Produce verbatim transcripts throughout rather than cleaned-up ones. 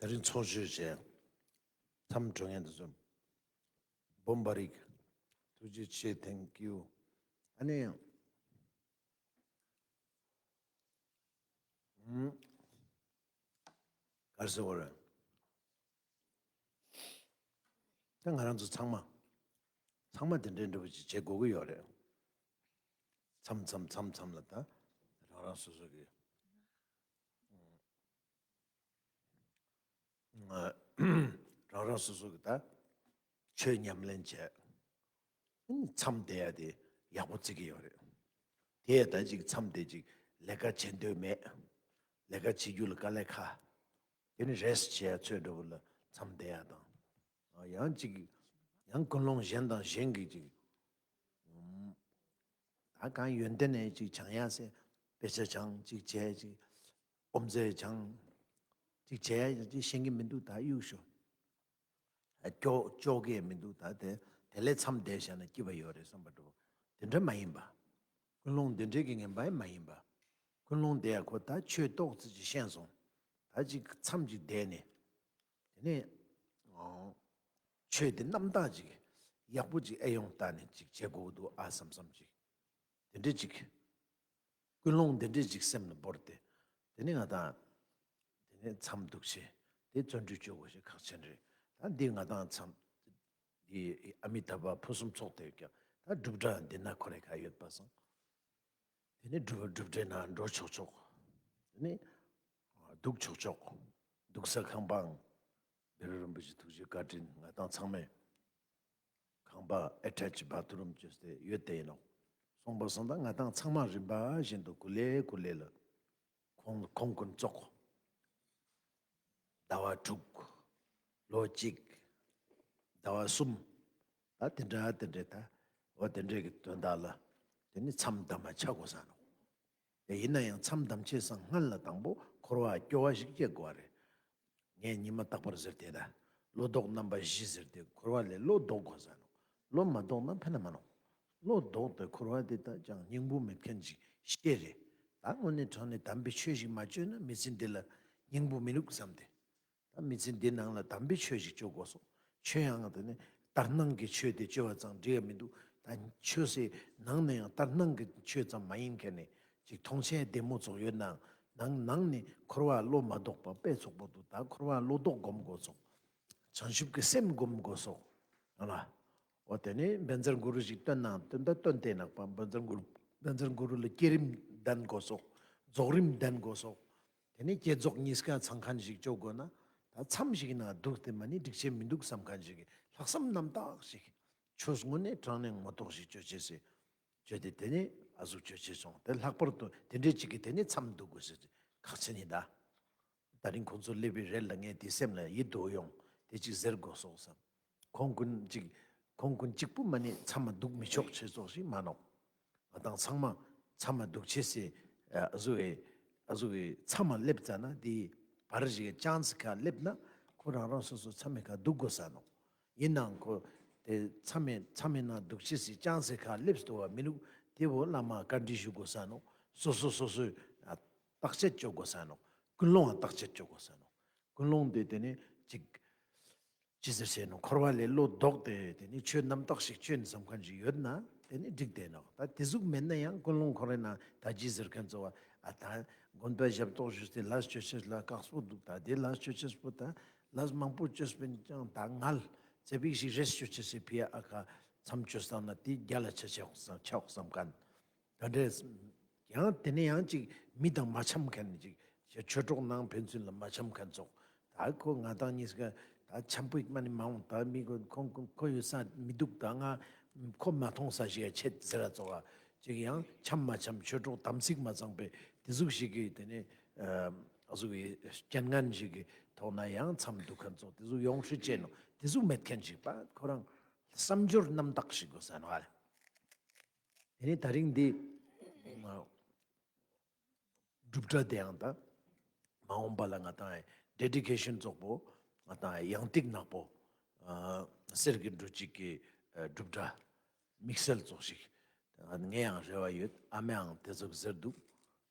ད་རིང་ཚོགས་མཆོད་བྱས། མཚམས་གྲོལ་མཁན་དེ་ཚོ་སྦོམ་པ་རིག་ཐུགས་རྗེ་ཆེ། Thank you། ཨ་ནི། ཨུམ། ག་རེ་ཟེར་དགོས་རེད། ད་ང་རང་ཚོ་ཚང་མ། ཚང་མ་དེ་འདྲའི་འདྲ་པོ་ཅིག་བྱེད་དགོས་ཀྱི་ཡོད་རེད། མཚམས་མཚམས་མཚམས་མཚམས་ལ་ད། རང་རང་སོ་སོ་གི། རང་རང་སོ་སོ་གི་ད། ཆོས་ཉམས་ལེན་བྱས། མཚམས་བསྡད་ཡ་དེ་ཡག་པོ་བརྩི་གི་ཡོད་རེད། དེ་ཡ་ད་ཅིག་མཚམས་བསྡད་ཅིག་ལས་ཀ་བྱེད་འདོད་མེད། ལས་ཀ་བྱེད་རྒྱུ་ལ་དཀའ་ལས་ཁག་དེ་ནི་རེ་སི་ཊི་བྱེད་ཡ་ཚོད་འགྲོ་བ་ལ་མཚམས་བསྡད་ཡ་དང་། ཡང་ཅིག་ཡང་ཀུན་སློང་གཞན་དང་གཞན་གྱི་ཅིག་ད་གང་ཡོན་ཏན་ནས་ཅིག་སྦྱང་ཡ་ཟེར། དཔེ་ཆ་སྦྱང་ཅིག་བྱས་ཅིག་ཨོམ་ཟས་སྦྱང་། ཅིག་བྱས་ཡ་ཅིག་ཤེས་ཀྱི་མི་འདུག་ད་གཡུག་ཞོ། ཨ་ཀྱོག་ཀྱོག་གི་མི་འདུག་ད་དེ་དེ་ལས་མཚམས་བསྡད་བཞག་ན་སྐྱིད་པ་ཡོད་རེད་བསམ་པ་འདྲ་པོ། དེ་འདྲ་མ་ཡིན་པ། ཀུན་སློང་འདི་འདྲའི་གི་ངན་པ་ཡང་མ་ཡིན་པ། ཀུན་སློང་དེ་ཡང་ཁོ་ད་ཆོས་ཏོག་ཙམ་ཅིག་ཤེས་སོང་། ད་ཅིག་མཚམས་ཅིག་བསྡད་ནས། དེ་ནས་ཨོ། ཆོས་དེ་རྣམ་དག་ཅིག་ཡག་པོ་ཅིག་ཨེ་ཡོང་ལྟ་ནས་ཅིག་བྱེད་དགོས་འདུག་ཨ་བསམ་བསམ་ཅིག་དེ་འདྲ་ཅིག་ཀུན་སློང་དེ་འདྲ་ཅིག་སེམས་ལ་བོར་ཏེ། དེ་ནས་ང་དང་། དེ་ནས་མཚམས་འདུག་བྱེད། དེ་བརྩོན་འགྲུས་བཅོ་དགོས་ཤེས་ཁག་ཆེན་རེད། ད་འདི་ང་དང་མཚམས། འདི་ཨ་མི་ཏཱ་བྷ་ཕུན་སུམ་ཚོགས་དེ་ཀྱང་ད་སྒྲུབ་གྲྭ་འདི་ན་ཁོ་རེ་ཁ་ཡོད་པ་སོང་། དེ་ནས་སྒྲུབ་སྒྲུབ་གྲྭའི་ནང་འགྲོ་ཆོག་ཆོག་དེ་ནས་འདུག་ཆོག་ཆོག་འདུག་ས་ཁང་པའང་བེ་རི་རིན་པོ་ཆེ་ཐུགས་རྗེ་བཀའ་དྲིན་ང་དང་ཚང་མས་ཁང་པ་ཨེ་ཊེཆ་བྷ་ཐི་རུམ་བཅོས་ཏེ་ཡོད་དེ་ཡིན་ནོ། སོང་པ་སོང་ད་ང་དང་ཚང་མ་རིམ་པ་བཞིན་དུ་གུ་ལེ་གུ་ལེ་ལ་ཁོང་ཁོང་ཀུན་ཙོགས། ཟླ་བ་དྲུག་ལོ་གཅིག་ཟླ་བ་གསུམ། ད་དེ་འདྲ་དེ་འདྲ་ད། འོ་དེ་འདྲའི་གི་དོན་དག་ལ། དེ་ནི་མཚམས་བསྡམས་མ་ཆགས་དགོས་ས་ནོ། དེ་ཡིན་ན་ཡང་མཚམས་བསྡམས་བྱས་སང་སྔན་ལ་དང་པོ་འཁོར་བ་སྐྱོ་བ་ཞིག་སྐྱེ་དགོས་པ་རེད། ངས་ཉི་མ་རྟག་པར་ཟེར་དེ་ད། བློ་ལྡོག་རྣམ་པ་བཞི་ཟེར་དེ་འཁོར་བ་ལས་བློ་ལྡོག་དགོས་ས་ནོ། བློ་མ་ལྡོག་ན་ཕན་ན་མ་ནོ། བློ་ལྡོག་སྟེ་འཁོར་བ་དེ་ད་ཅང་སྙིང་པོ་མེད་མཁན་ཞིག་ཤེས་རེད། ད་དངོས་གནས་དྲང་ནས་དམ་པའི་ཆོས་ཤིག་མ་བཅོས་ན་མི་ཚེ་འདི་ལ་སྙིང་པོ་མི་ནུག་བསམ་སྟེ། ད་མི་ཚེ་འདི་ནང་ལ་དམ་པའི་ཆོས་ཤིག་བཅོ་དགོས་སོ། ཆོས་ཡང་དེ་ནི་ལྟར་སྣང་གི་ཆོས་དེ་བཅོ་བ་ཙང་འགྲིག་ཡ་མི་འདུག་ད་ཆོས་སའི་ནང་ནས་ཡང་ལྟར་སྣང་གི་ཆོས་ཙམ་མ་ཡིན་མཁན་ནས་ཅིག་མཐོང་ཆེན་བདེ་མོ་ཚོགས་ཡོད་ནའང་ནང་ནང་ནས་འཁོར་བ་བློ་མ་ལྡོག་པ་དཔེ་ཚོགས་པོ་འདུག་ད་འཁོར་བ་བློ་ལྡོག་སྒོམ་དགོས་སོ། བྱང་ཆུབ་ཀྱི་སེམས་སྒོམ་དགོས་སོ། ཨ་ལ། འོ་དེ་ནས་བཛྲ་གུ་རུ་ཞིག་བཏོན་ནའང་བཏོན་ད་བཏོན་ཏེ་ནག་པ་བཛྲ་གུ་རུ་བཛྲ་གུ་རུ་ལ་བསྐྱེད་རིམ་ལྡན་དགོས་སོ། རྫོགས་རིམ་ལྡན་དགོས་སོ། དེ་ནས་བསྐྱེད་རྫོགས་གཉིས་ཀ་ཚང་མཁན་ཞིག་བཅོ་དགོས་ན། ད་མཚམས་ཤིག་ན་འདུག་སྟེ་མ་ནི་འགྲིག་ཆེ་མི་འདུག་བསམ་མཁན་ཞིག་གི་ལྷག་བསམ་རྣམ་དག་ཞིག་ཆོས་དངོས་གནས་དྲང་གནས་ངོ་ཐོག་ཞིག་བཅོ་ཆེ་སེ། བཅོས་ཏེ་དེ་ནས་ཨ་ཟུག་བཅོ་ཆེ་སོང་དེ་ལྷག་པར་དུ་དེ་འདྲས་ཅིག་གི་དེ་ནས་མཚམས་འདུག་དགོས་ཟེར་ཁག་ཆེ་ནི་ད། ད་རིང་ཁོང་ཚོ་སླེབས་པའི་རེད་ལ་ངས་དེ་སེམས་ལ་ཡིད་དུ་ཡོང་དེ་ཅིག་ཟེར་དགོས་སོགས་བསམ། ཁོང་ཀུན་ཅིག་ཁོང་ཀུན་གཅིག་པུ་མ་ནི་མཚམས་མ་འདུག་མི་ཆོག་ཆེ་སོགས་ཤིག་མ་ནོག་ང་དང་ཚང་མ་མཚམས་མ་འདུག་ཆེ་སེ། ཨ་ཟུ་བའི་ཨ་ཟུ་བའི་མཚམས་མ་སླེབས་ཙ་ན་དེ་བར་ཞིག་ཅང་སི་ཁ་སླེབས་ན་ཁོ་རང་རང་སོ་སོ་མཚམས་མི་ཁ་འདུག་དགོས་ས་ནོག་ཡིན་ནའང་ཁོ་དེ་མཚམས་མི་མཚམས་མི་ནང་འདུག་ཆེ་སེ་ཅང་སི་ཁ་སླེབས་སྟོ་བ་མི་ནུག་དེ་བོ་བླ་མ་བཀའ་འདྲི་ཞུ་དགོས་ས་ནོག་སོ་སོ་སོ་སོའི་ཨ་བརྟག་དཔྱད་བཅོ་དགོས་ས་ནོག་ཀུན་སློང་ང་བརྟག་དཔྱད་བཅོ་དགོས་ས་ནོག་ཀུན་སློང་དེ་དེ་ནི་ཅིག་ཅི་ཟེར་ཟེར་ནོ་འཁོར་བ་ལས་བློ་ལྡོག་སྟེ་དེ་ནི་ཆོས་རྣམ་དག་ཞིག་བཅོས་ནས་བསམ་མཁན་ཞིག་ཡོད་ན་དེ་ནི་འགྲིག་བསྡད་ནོ། ད་དེ་ཟུག་མེད་ན་ཡང་ཀུན་སློང་ཁོ་རེ་ན་ད་ཅི་ཟེར་མཁན་ཚོ་བ་ཨ་ད་དགོན་པའི་ཞབས་ཏོག་ཞུས་ཏེ་ལས་ཆོས་ཆེས་ལ་དཀགས་པོ་འདུག་ད་དེ་ལས་ཆོས་ཆེས་པོ་ད་ལས་མང་པོ་བཅོས་པས་ཀྱང་ད་ངལ་ཙེ་པིག་ཞིག་རེས་ཆོས་ཆེས་སི་ཕི་ཨ་ཁ་མཚམས་བཅོས་སྟངས་ན་དེ་རྒྱ་ལ་ཆ་ཆ་ཆོག་བསམ་མཁན། ད་འདྲས། ཡང་དེ་ནས་ཡང་ཅིག་མི་དང་མ་འཆམ་མཁན་ཅིག་ཆོས་གྲོགས་ནང་ཕན་ཚུན་ལ་མ་འཆམ་མཁན་ཚོགས། ད་ཁོ་ང་དང་གཉིས་ཀ་ད་འཆམ་པོ་ཡིག་མ་ནི་མ་འོང་ད་མི་ཁོ་ཁོ་ཁོ་ཡོད་ས་མི་འདུག་ད་ང་ཁོ་མ་མཐོང་ས་ཞིག་ཡ་ཆེད་ཟེར་ར་ཚོགས་ཅིག་ཡང་འཆམ་མ་འཆམ་ཆོས་གྲོགས་དམ་ཚིག་མ་ཚང་པའི་དེ་ཟུག་ཞིག་གི་དེ་ནས་ཨ་ཟུག་གི་རྐྱེན་ངན་ཞིག་གི་ཐོག་ན་ཡང་འཆམ་འདུག་མཁན་ཚོགས་དེ་ཟུག་ཡོང་ཧྲི་ཅེ་ནོ་དེ་ཟུག་མེད་མཁན་ཞིག་པ་ཁོ་རང་བསམ་སྦྱོར་རྣམ་དག་ཞིག་དགོས་ས་ནོ་ཨ། དེ་ནས་ད་རིང་འདི་སྒྲུབ་གྲྭ་དེ་ཡང་ད་མ་འོངས་པ་ལ་ང་དང་ཌེ་ཌི་ཀེ་ཤན་ཙོགས་པོ་ང་དང་ཡང་ཏིག་ནག་པོ་གསེར་གྱི་འབྲུ་གཅིག་གི་སྒྲུབ་གྲྭ་དམིགས་བསལ་ཙོགས་ཤིག་ངས་ཡང་རེ་བ་ཡོད། ཨ་མས་ཡང་དེ་ཙོགས་ཟེར་འདུག་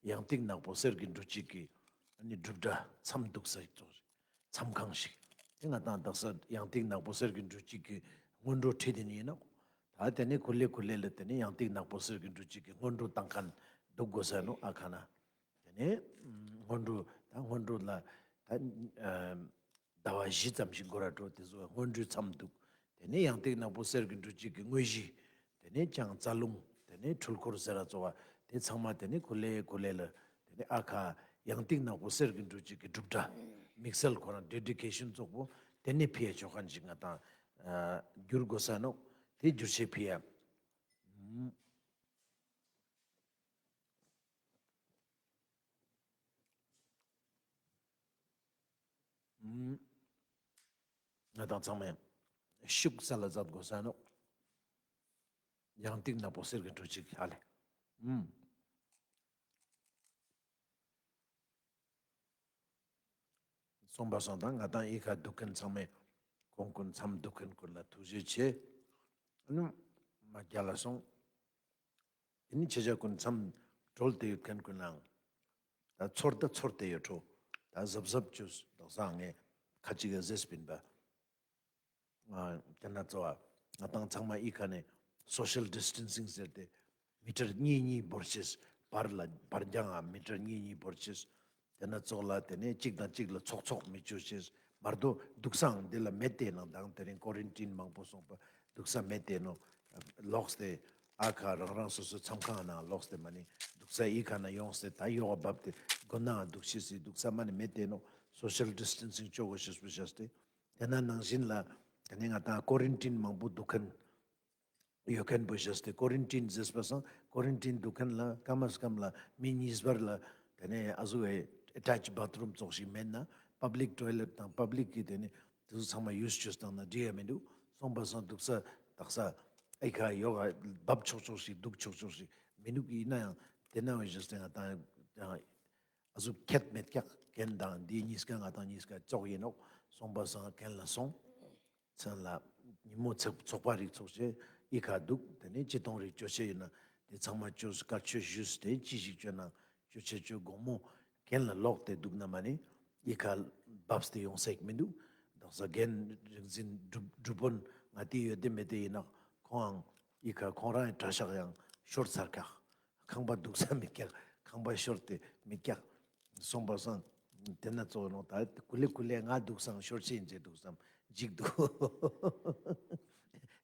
ཡང་ཏིག་ནག་པོ་གསེར་གྱི་འབྲུ་གཅིག་གི་ནི་སྒྲུབ་གྲྭ་མཚམས་འདུག་ས་ཙོགས་ཤིག་མཚམས་ཁང་ཞིག་དེ་ང་དང་དག་ས་ཡང་ཏིག་ནག་པོ་གསེར་གྱི་འབྲུ་གཅིག་གི་སྔོན་འགྲོ་ཁྲིད་དེ་ནི་ཡིན་ནོ། ད་དེ་ནི་ཁུ་ལེ་ཁུ་ལེ་ལ་དེ་ནི་ཡང་ཏིག་ནག་པོ་གསེར་གྱི་འབྲུ་གཅིག་གི་སྔོན་འགྲོ་བཏང་མཁན་འདུག་དགོས་ས་ནོ་ཨ་ཁ་ན། དེ་ནས་སྔོན་འགྲོ་ད་སྔོན་འགྲོ་ལ་ད་ཟླ་བ་བཞི་ཙམ་ཞིག་འགོར་ར་འགྲོ། དེ་ཚོ་སྔོན་འགྲོའི་མཚམས་འདུག་དེ་ནས་ཡང་ཏིག་ནག་པོ་གསེར་གྱི་འབྲུ་གཅིག་གི་དངོས་གཞི། དེ་ནས་ལྕང་རྩ་རླུང་། དེ་ནས་འཕྲུལ་འཁོར་ཟེར་ར་ཚོ་བ། དེ་ཚང་མ་དེ་ནས་ཁུ་ལེ་ཁུ་ལེ་ལ། དེ་ནས་ཨ་ཁ་ཡང་ཏིག་ནག་པོ་གསེར་གྱི་འབྲུ་གཅིག་གི་སྒྲུབ་གྲྭ། དམིགས་བསལ་ཁོ་རང་ཌེ་ཌི་ཀེ་ཤན་ཚོགས་པོ་དེ་ནས་ཕི་ཡ་ཆོག་མཁན་ཞིག་ང་དང་བསྒྱུར་དགོས་ས་ནོ། དེ་བསྒྱུར་བྱེད་ཕི་ཡ། ང་དང་ཚང་མས་ཤུགས་ས་ལ་མཛད་དགོས་ས་ནོ། ཡང་ཏིག་ནག་པོ་གསེར་གྱི་འབྲུ་གཅིག་ཧ་ལེ། སོང་པ་སང་ད་ང་དང་ཨི་ཁ་འདུག་མཁན་ཚང་མས་ཁོང་ཀུན་མཚམས་འདུག་མཁན་ཀུན་ལ་ཐུགས་རྗེ་ཆེ། ཨ་ནི་མ་རྒྱ་ལ་སོང་། དེ་ནི་ཁྱེད་ཅག་ཀུན་མཚམས་གྲོལ་ཏེ་ཡོད་མཁན་ཀུན་ལའང་ད་ཚོར་ད་ཚོར་ཏེ་ཡོད་འགྲོ། ད་གཟབ་གཟབ་བྱོས་དག་ས་ངས་ཁ་ཅིག་ག་ཟེར་སྤིན་པ། དེ་ན་ཚོ་བ་ང་དང་ཚང་མ་ཨི་ཁ་ནས་སོ་ཤལ་ཌི་སི་ཊན་སིང་ཟེར་ཏེ་མི་ཊར་གཉིས་གཉིས་བོར་ཤེས། བར་ལ་བར་རྒྱང་ང་མི་ཊར་གཉིས་གཉིས་བོར་ཤེས། དེ་ན་ཚོགས་ལ་དེ་ནས་གཅིག་དང་གཅིག་ལ་ཚོགས་ཚོགས་མི་བཅོ་ཤེས། མར་དོ་འདུག་སའང་འདི་ལ་མེད་དེ་ནང་དང་དེ་རིང་ཀོ་རན་ཊིན་མང་པོ་སོང་པ་འདུག་ས་མེད་དེ་ནོ། ལོགས་ཏེ་ཨ་ཁ་རང་རང་སོ་སོའི་མཚམས་ཁང་ནང་ལོགས་ཏེ་མ་ནི་འདུག་ས་ཨི་ཁ་ན་ཡོངས་ཏེ་ད་ཡོ་ག་བབ་སྟེ་དགོན་ནའང་འདུག་ཤེས་སི་འདུག་ས་མ་ནི་མེད་དེ་ནོ། སོ་ཤལ་ཌི་སི་ཊན་སིང་བཅོ་དགོས་ཤེས་པོ་ཤེས་ཏེ། དེ་ན་ནང་བཞིན་ལ་དེ་ནས་ང་དང་ཀོ་རན་ཊིན་མང་པོ་འདུག་མཁན་ཡོད་མཁན་པོ་བཞག་སྟེ། ཀོ་རན་ཊིན་ཟེར་བ་སང་ཀོ་རན་ཊིན་འདུག་མཁན་ལ་སྐར་མ་སྐར་མ་ལ་མི་གཉིས་བར་ལ་དེ་ནས་ཨ་ཟུག་ཨེ་ཨེ་ཊེཆ་བྷ་ཐི་རུམ་ཙོགས་ཤིག་མེད་ན། པབ་ལིག་ཊོའི་ལེཊ་དང་པབ་ལིག་གི་དེ་ནས་དེ་ཚོ་ཚང་མ་ཡུ་སི་བྱོས་བཏང་ན་འགྲིག་ཡ་མི་འདུག་སོང་པ་སང་འདུག་ས་དག་ས་ཨི་ཁ་ཡོ་ག་བབ་ཆོག་ཆོག་ཞིག་འདུག་ཆོག་ཆོག་ཞིག་མི་འདུག་ཡིན་ན་ཡང་དེ་ན་བཞག་སྟེ་ང་དང་ཡང་ཨ་ཟུག་ཁྱད་མེད་ཀྱག་རྒན་དང་འདི་གཉིས་ཀ་ང་དང་གཉིས་ཀ་ཙོགས་ཡིན་ནོག་སོང་པ་སང་རྒན་ལ་སོང་། མཚན་ལ་ཉིན་མོ་ཚོགས་ཚོགས་པ་རིགས་ཚོགས་བྱས་ཨི་ཁ་འདུག་དེ་ནས་ཅི་གཏོང་རིགས་སྤྱོད་ཆས་ཡོད་ན་དེ་ཚང་མ་སྤྱོད་བཀའ་ཆོས་ཞུས་ཏེ་ཅི་ཞིག་སྤྱོད་ན་སྤྱོད་ཆས་སྤྱོད། དགོང་མོ་རྒན་ལ་ལོག་སྟེ་འདུག་ན་མ་ནི་ཨི་ཁ་བབས་ཏེ་ཡོང་ས་ཞིག་མི་འདུག་དག་ས་རྒན་རིག་འཛིན་སྒྲུབ་སྒྲུབ་དཔོན་ང་དེ་ཡོད་དེ་མེད་དེ་ཡིན་ན་ཁོང་ཨང་ཨི་ཁ་ཁོང་རང་གྲྭ་ཤག་ཡང་ཤོར་ཚར་ཀྱག་ཁང་པ་འདུག་ས་མི་ཀྱག་ཁང་པ་ཤོར་ཏེ་མི་ཀྱག་སོང་པ་སང་། དེ་ན་ཚོགས་ནོ་ད་ཀུ་ལེ་ཀུ་ལེ་ང་འདུག་སང་ཤོར་ཆེན་བྱེད་འདུག་སམ་འཇིག་འདུག་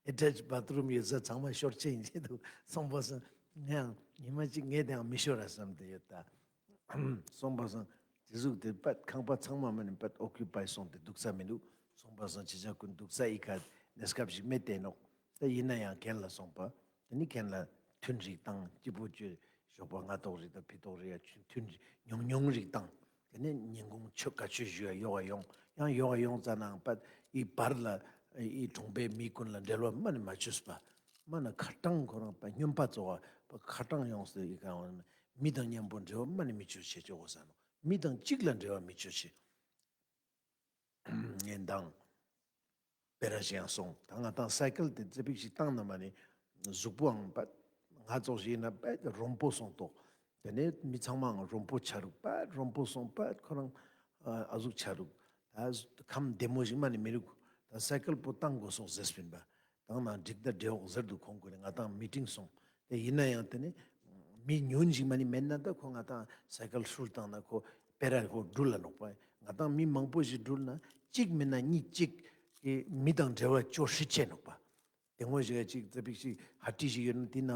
ཨེ་ཊེཆ་བྷ་ཐི་རུམ་ཡོད་ས་ཚང་མ་ཤོར་ཆེན་བྱེད་འདུག་སོང་པ་སང་ངའང་ཉི་མ་གཅིག་ངས་དེའང་མི་ཤོར་ར་བསམ་དེ་ཡོད་ད། སོང་པ་སང་དེ་ཟུག་དེ་པད་ཁང་པ་ཚང་མ་མ་ནི་པད་ཨོ་ཀུ་པའི་སོང་སྟེ་འདུག་ས་མི་འདུག་སོང་པ་སང་ཁྱེད་ཅག་ཀུན་འདུག་ས་ཨི་ཁ་གནས་སྐབས་ཤིག་མེད་དེ་ནོག་ད་ཡིན་ན་ཡང་རྒན་ལ་སོང་པ། དེ་ནི་ཁྱེད་ལ་ཐུན་རིགས་དང་སྐྱིད་པོ་བཅོས་ཞོགས་པ་སྔ་ཐོག་རིགས་དང་ཕི་ཐོག་རིགས་ཡ་ཆུ་ཐུན་ཉུང་ཉུང་རིགས་དང་། དེ་ནས་ཉིན་གུང་ཆོས་བཀའ་ཆོས་ཞུ་ཡ་ཡོ་ག་ཡོང་ཡང་ཡོ་ག་ཡོང་ཙ་ནའང་པད་ཨི་བར་ལ་ཨི་གྲོང་པའི་མི་ཀུན་ལ་འབྲེལ་བ་མ་ནི་མ་བཅོས་པ། མ་ན་ཁ་གྲངས་ཁོ་རང་པད་སྨྱོན་པ་ཚོ་བ་པད་ཁ་གྲངས་ཡོངས་སུ་ཨི་ག་མི་དང་མཉམ་པོ་འབྲེལ་བ་མ་ནི་མི་བཅོས་བྱེད་ཆོག་གོ་ས་ནོ། མི་དང་གཅིག་ལ་འབྲེལ་བ་མི་བཅོས་བྱེད། ངན་དང་། སྤེ་ར་ཞིག་ཡང་སོང་། ད་ང་དང་སའི་ཀལ་དེ་ཙེ་པིག་ཞིག་བཏང་ན་མ་ནི་གཟུགས་པོའང་པད་ང་ཙོགས་ཞིག་ཡིན་ན་པད་རོམ་པོ་སོང་ཏོག་དེ་ནས་མི་ཚང་མའང་རོམ་པོ་ཆ་རུག་པད་རོམ་པོ་སོང་པད་ཁོ་རང་ཨ་ཟུག་ཆ་རུག་ད་ཁམས་བདེ་མོ་ཞིག་མ་ནི་མི་རུག་ད་སའི་ཀལ་པོ་བཏང་དགོས་སོག་ཟེར་སྤིན་པ། དང་ན་འགྲིག་ད་འབྲེལ་འོག་ཟེར་འདུག་ཁོང་ཀུན་ནས་ང་དང་མི་ཊིང་སོང་། དེ་ཡིན་ན་ཡང་དེ་ནི་མི་ཉུང་ཞིག་མ་ནི་མེད་ན་ད་ཁོ་ང་དང་སའི་ཀལ་ཧྲུལ་བཏང་ན་ཁོ་སྤེ་ར་ཁོ་འགྲུལ་ལ་ནོག་པ། ང་དང་མི་མང་པོ་ཞིག་འགྲུལ་ན་གཅིག་མིན་ན་གཉིས་གཅིག་གི་མི་དང་འབྲེལ་བ་ཅོ་ཧྲི་ཆེ་ནོག་པ། དེ་ངོ་ཞིག་གཅིག་ཙེ་པིག་ཞིག་ཧ་ཏི་ཞིག་ཡོད་ན་དེ་ན་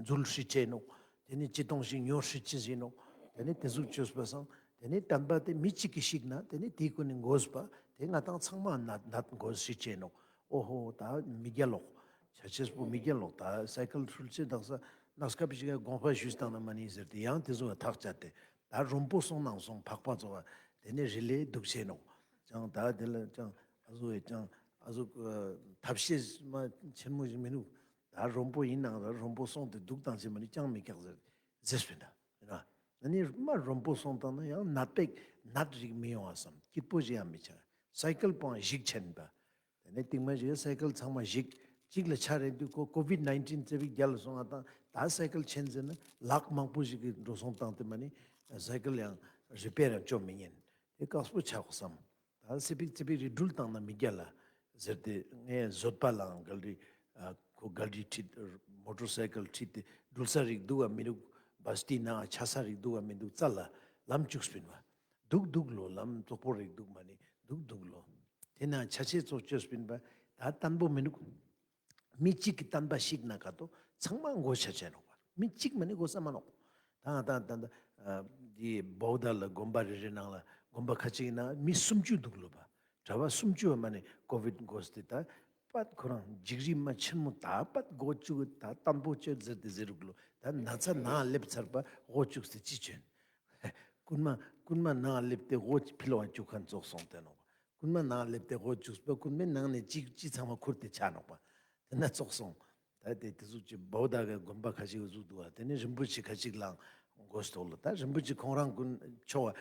འཛུལ་ཧྲི་ཆེ་ནོག་དེ་ནི་ཅི་གཏོང་ཞིག་ཉོ་ཧྲི་ཆེ་ཞིག་ནོག་དེ་ནི་དེ་ཟུག་བཅོས་པ་སང་དེ་ནི་བསྟན་པ་དེ་མི་གཅིག་གིས་ཤིག་ན་དེ་ནི་དེ་ཀུན་ནི་འགོས་པ་དེ་ང་དང་ཚང་མ་ནད་ནད་འགོས་ཧྲི་ཆེ་ནོག་ཨོ་ཧོ་ད་མི་རྒྱལ་ལོག་བྱ་ཆེས་པོ་མི་རྒྱལ་ལོག་ད་སའི་ཀལ་ཧྲུལ་ཆེ་དག་ས་གནས་སྐབས་ཤིག་དགོངས་པ་ཞུས་བཏང་ན་མ་ནི་ཟེར་ཏེ་ཡང་དེ་ཚོ་ཐག་བཅད་དེ་ད་རོམ་པོ་སོང་ནང་སོང་འཕགས་པ་ཚོ་བ་དེ་ནས་རི་ལས་སྡུག་ཆེ་ནོག་ཅང་ད་དེ་ལ་ཅང་ཨ་ཟུག་ཨེ་ཅང་ཨ་ཟུག་ཐབས་ཤེས་མ་ཆེན་མོ་ཞིག་མི་འདུག་ད་རོམ་པོ་ཡིན་ནང་ད་རོམ་པོ་སོང་སྟེ་སྡུག་དང་ཆེ་མ་ནི་ཅང་མི་སྐྱག་ཟེར་ཟེར་སྤེན་ད་ཡིན་ན་ཨ་ནི་མ་རོམ་པོ་སོང་བཏང་ན་ཡང་ནད་པས་ནད་རིགས་མི་ཡོང་བ་བསམ་སྐྱིད་པོ་ཞིག་ཡང་མི་ཆགས་སའི་ཀལ་པོའང་ཞིག་ཆེན་པ། དེ་ནས་རྟིང་མ་ཞིག་སའི་ཀལ་ཚང་མ་ཞིག་གཅིག་ལ་ཆ་རེ་དུས་ཁོ་ཀོ་ཝིད་ནའིན་ཊིན་ཙེ་པིག་རྒྱལ་ལ་སོང་ང་དང་ད་སའི་ཀལ་ཆེན་ཟེར་ན་ལག་མང་པོ་ཞིག་གི་འགྲོ་སོང་བཏང་སྟེ་མ་ནི་སའི་ཀལ་ཡང་རི་པེར་ཡང་བཅོ་མི་ཉན་དེ་དཀགས་པོ་ཆགས་བསམ། ད་ ད་སེ་པིག་སེ་པིག་རི་འགྲུལ་བཏང་ན་མི་རྒྱལ་ལ་ཟེར་ཏེ། ངས་བཟོད་པ་ལའང་གལ་ཏེ་ཨ་ཁོ་གལ་ཏེ་ཁྲིད་མོ་ཊོར་སའི་ཀལ་ཁྲིད་དེ་འགྲུལ་ས་རིག་འདུག་ག་མི་འདུག་བ་སི་ཊི་ན་ཆ་ས་རིག་འདུག་ག་མི་འདུག་རྩ་ལ་ལམ་བཅུག་སྤིན་པ། འདུག་འདུག་ལོ། ལམ་རྫོགས་པོ་རིག་འདུག་མ་ནི་འདུག་འདུག་ལོ། དེ་ན་ཆ་ཆེ་ཚོགས་བཅོས་སྤིན་པ། ད་བརྟན་པོ་མི་འདུག་མི་གཅིག་གི་བསྟན་པ་ཞིག་ན་ག་ཏོ་ཚང་མ་མགོ་ཆ་ཆ་ནོག་པ། མི་གཅིག་མ་ནི་མགོ་ས་མ་ནོག་ད་ད་ད་ད་ཨ་འདི་བོག་ད་ལ་དགོན་པ་རེ་རེ་ནང་ལ་དགོན་པ་ཁ་ཅིག་ན་མི་སུམ་ཅུ་འདུག་ལོ་པ། གྲྭ་པ་སུམ་ཅུ་བ་མ་ནི་ཀོ་བིད་འགོས་ཏེ་ད་པད་ཁོ་རང་འཇིགས་རི་མ་ཆེན་མོ་ད་པད་མགོ་བཅུག་ད་བརྟན་པོ་བཅོས་ཟེར་ཏེ་ཟེར་རུག་ལོ། ད་ན་ཚ་ནང་སླེབས་ཚར་པ་མགོ་བཅུག་སྟེ་ཅི་བྱོན། རྐུན་མ་རྐུན་མ་ནང་སླེབས་ཏེ་མགོ་ཕྱི་ལོགས་བཅུག་མཁན་ཙོགས་སོང་སྟེ་ནོག་པ། རྐུན་མ་ནང་སླེབས་ཏེ་མགོ་བཅུག་པ་རྐུན་མའི་ནང་ནས་ཅི་ཅི་ཚང་མ་ཁུར་ཏེ་ཆ་ནོག་པ། དེ་ན་ཙོགས་སོང་། ད་དེ་དེ་ཟུག་ཅིག་བོག་ད་གི་དགོན་པ་ཁ་ཅིག་ཟུག་འདུག་བ། དེ་ནས་རིན་པོ་ཆེ་ཁ་ཅིག་ལའང་མགོ་སྟོག་ལོ། ད་རིན་པོ་ཆེ་ཁོང་རང་ཀུན་ཆོ་བ་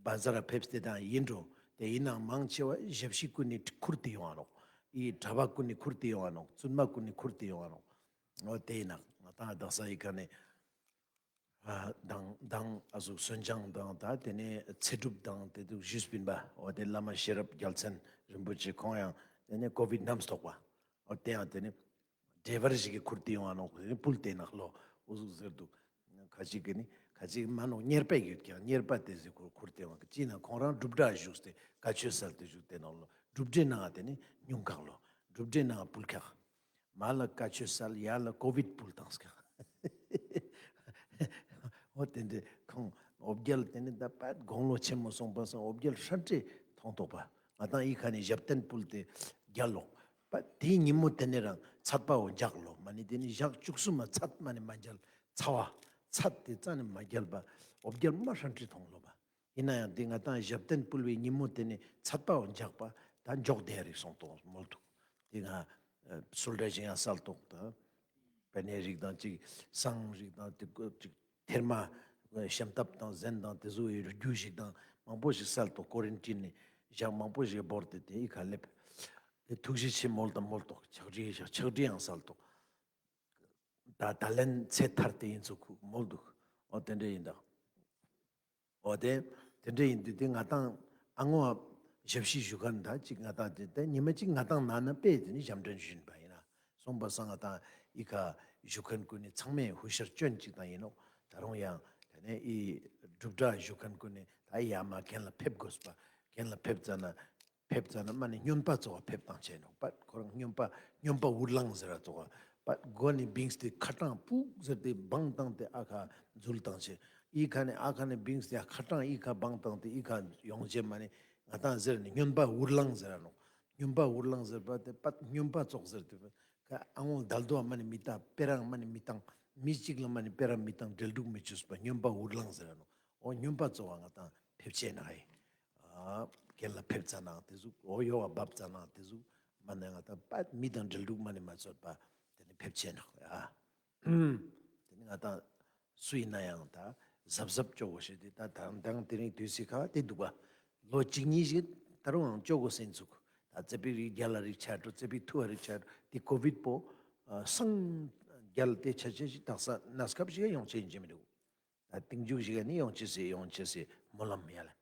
བ་ཛ་ར་ཕེབས་ཏེ་དང་ཡིན་འགྲོ། དེ་ཡིན་ནའང་མང་ཆེ་བ་ཞབས་ཕྱི་ཀུན་ནས་ཁུར་ཏེ་ཡོང་བ་ནོག་ཨི་གྲྭ་པ་ཀུན་ནས་ཁུར་ཏེ་ཡོང་བ་ནོག་བཙུན་མ་ཀུན་ནས་ཁུར་ཏེ་ཡོང་བ་ནོག་འོ་དེ་ཡིན་ན་ང་ད་དག་ས་ཡི་ཁ་ནས། ཨ་དང་དང་ཨ་ཟུག་གསོན་སྦྱངས་དང་ད་དེ་ནས་ཚེ་སྒྲུབ་དང་དེ་དུ་ཞུས་པིན་པ། འོ་དེ་བླ་མ་ཤེས་རབ་རྒྱལ་མཚན་རིན་པོ་ཆེ་ཁོང་ཡང་དེ་ནས་ཀོ་བིད་རྣམས་ཐོག་པ། འོ་དེ་ཡང་དེ་ནས་ཌེ་བར་ཞིག་གི་ཁུར་ཏེ་ཡོང་བ་ནོག་དེ་ནས་ཕུལ་ཏེ་ནག་ལོ་འུ་ཟུག་ཟེར་འདུག་ཁ་ཅིག་གི་ནི་ཁ་ཅིག་མ་ནོག་གཉེར་པ་ཡོད་ཀྱང་གཉེར་པ་དེ་ཟིག་ཁུར་ཁུར་ཏེ་ཡོང་བ་ཅི་ན་ཁོང་རང་སྒྲུབ་གྲྭ་བཞུགས་ཏེ་བཀའ་ཆོས་སལ་ཏེ་བཞུགས་ཏེ་ནག་ལོ། སྒྲུབ་གྲྭའི་ནང་དེ་ནས་སྙུང་ཁག་ལོ། སྒྲུབ་གྲྭའི་ནང་ཕུལ་ཁག་མ་ལ་བཀའ་ཆོས་སལ། ཡ་ལ་ཀོ་བིད་ཕུལ་བཏང་ཟེར། འོ་དེ་འདྲའི་ཁོང་འོ་བརྒྱལ་དེ་ནི་ད་པད་དགུང་ལོ་ཆེན་མོ་སོང་པ་སོང་འོ་བརྒྱལ་ཧྲ་ཏྲེ་མཐོང་ཐོག་པ། ང་དང་ཨི་ཁ་ནས་ཞབས་བརྟན་ཕུལ་ཏེ་རྒྱལ་ལོག་པ། དེའི་ཉིན་མོ་དེ་ནས་རང་ཚད་པའོ་འཇག་ལོ། མ་ནི་དེ་ནི་ཞག་བཅུ་གསུམ་མ་ཚད་མ་ནི་མ་རྒྱལ། ཚ་བ་ཚད་དེ་རྩ་ནས་མ་རྒྱལ་པ། འོ་བརྒྱལ་མ་ཧྲ་ཏྲེ་མཐོང་ལོ་པ། ཡིན་ན་ཡང་དེ་ང་དང་ཞབས་བརྟན་ཕུལ་བའི་ཉིན་མོ་དེ་ནི་ཚད་པའོ་འཇག་པ་ད་འཇོག་བསྡད་རིགས་སོང་དོ་མོལ་འདུག་དེ་ང་སུལ་འདྲ་ཞིག་ཡང་སལ་ཏོག་ད་པེ་ནེ་རིགས་དང་ཅིག་བསང་རིགས་དང་དེ་ཀོ་ཅིག་ཐེར་མ་ཤམ་ཐབས་དང་གཟན་དང་དེ་ཚོ་ཡི་རྒྱུ་ཞིག་དང་མང་པོ་ཞིག་སལ་ཏོག་ཀོ་རན་ཊིན་ནི་ཞག་མང་པོ་ཞིག་བོར་ཏེ་དེ་ཨི་ཁ་སླེབས། དེ་ཐུགས་རྗེ་ཆེ་མོལ་དང་མོལ་ཏོག་ཕྱག་བྲིས་ཞག་ཕྱག་བྲིས་ཡང་སལ་ཏོག་ད་ད་ལན་ཚེ་ཐར་ཏེ་ཡིན་ཚུལ་ཁུག་མོལ་འདུག་འོ་དེ་འདྲ་ཡིན་ད། འོ་དེ་དེ་འདྲ་ཡིན་དུས་དེ་ང་དང་ཨ་ངོ་ཞབས་ཕྱི་ཞུ་མཁན་ད་ཅིག་ང་དང་དེ་དེ་ཉི་མ་གཅིག་ང་དང་ན་ན་དཔེ་དེ་ནི་ཞབས་འདྲེན་ཞུ་བཞིན་པ་ཡིན་ན་སོང་པ་སང་ང་དང་ཨི་ཁ་ཞུ་མཁན་ཀུན་ནི་ཚང་མས་ཧུ་ཤར་སྐྱོན་ཅིག་དང་ཡིན་ནོ། ད་རུང་ཡང་དེ་ནས་ཨི་སྒྲུབ་གྲྭ་ཞུ་མཁན་ཀུན་ནི་ད་ཡ་མ་གན་ལ་ཕེབས་དགོས་པ། གན་ལ་ཕེབས་ཙ་ན། ཕེབས་ཙ་ན་མ་ནི་སྨྱོན་པ་ཙོགས་ཕེབས་བཏང་བྱས་ནོག་པ། ཁོ་རང་སྨྱོན་པ་སྨྱོན་པ་འུར་ལངས་ཟེར་ར་ཙོགས་པ། སྒོ་ནས་བིངས་ཏེ་ཁ་གྲངས་སྤུག་ཟེར་ཏེ་བང་བཏང་སྟེ་ཨ་ཁ་འཛུལ་བཏང་བྱས། ཨི་ཁ་ནས་ཨ་ཁ་ནས་བིངས་ཏེ་ཁ་གྲངས་ཨི་ཁ་བང་བཏང་སྟེ་ཨི་ཁ་ཡོང་བྱས་མ་ནི་ང་དང་ཟེར་ནས་སྨྱོན་པ་འུར་ལངས་ཟེར་ར་ནོག་སྨྱོན་པ་འུར་ལངས་ཟེར་པ་དེ་པ་སྨྱོན་པ་ཙོགས་ཟེར་ཏེ་ཁ་ཨ་ངོ་དལ་དུ་མ་ནི་མི་ལྟ་དཔེ་རང་མ་ནི་མི་བཏང་མི་གཅིག་ལ་མ་ནི་དཔེ་རང་མི་བཏང་འབྲེལ་འདུག་མི་བཅུག་པ་སྨྱོན་པ་འུར་ལངས་ཟེར་ར་ནོག་འོ་སྨྱོན་པ་ཙོགས་པ་ང་དང་ཕེབས་བྱས་ན་ཧེ། ཨ་རྒན་ལ་ཕེབས་ཙ་ན་དེ་ཟུག་འོ་ཡོ་བ་བབས་ཙ་ན་དེ་ཟུག་མ་ནས་ང་དང་པད་མི་དང་འབྲེལ་འདུག་མ་ནས་མ་ཚོད་པ་དེ་ནས་ཕེབས་བྱས་ན་ཨ། དེ་ནས་ང་དང་སུ་ཡིན་ན་ཡང་ད་གཟབ་གཟབ་སྐྱོ་བོ་ཞེས་དེ་ད་དང་དང་དེ་རིང་དུས་སི་ཁ་དེ་འདུག་པ། ལོ་གཅིག་གཉིས་ཤིག་ད་རུང་ཡང་སྐྱོ་བོ་སེམས་ཚུགས། ད་ཙེ་པིག་རིགས་རྒྱལ་ལ་རིགས་ཆ་འགྲོ་ཙེ་པིག་ཐུ་བ་རིགས་ཆ་འགྲོ་དེ་ཀོ་བིད་པོ་སང་རྒྱལ་དེ་ཆ་ཆེ་ཞིག་དག་ས་ན་སྐབས་ཤིག་ཡོང་ཆེན་གྱི་མི་འདུག་ད་གཏིང་རྒྱུག་ཞིག་ནི་ཡོང་ཆེ་སེ་ཡོང་ཆེ་སེ་སྨོན་ལམ་ཡ་ལ་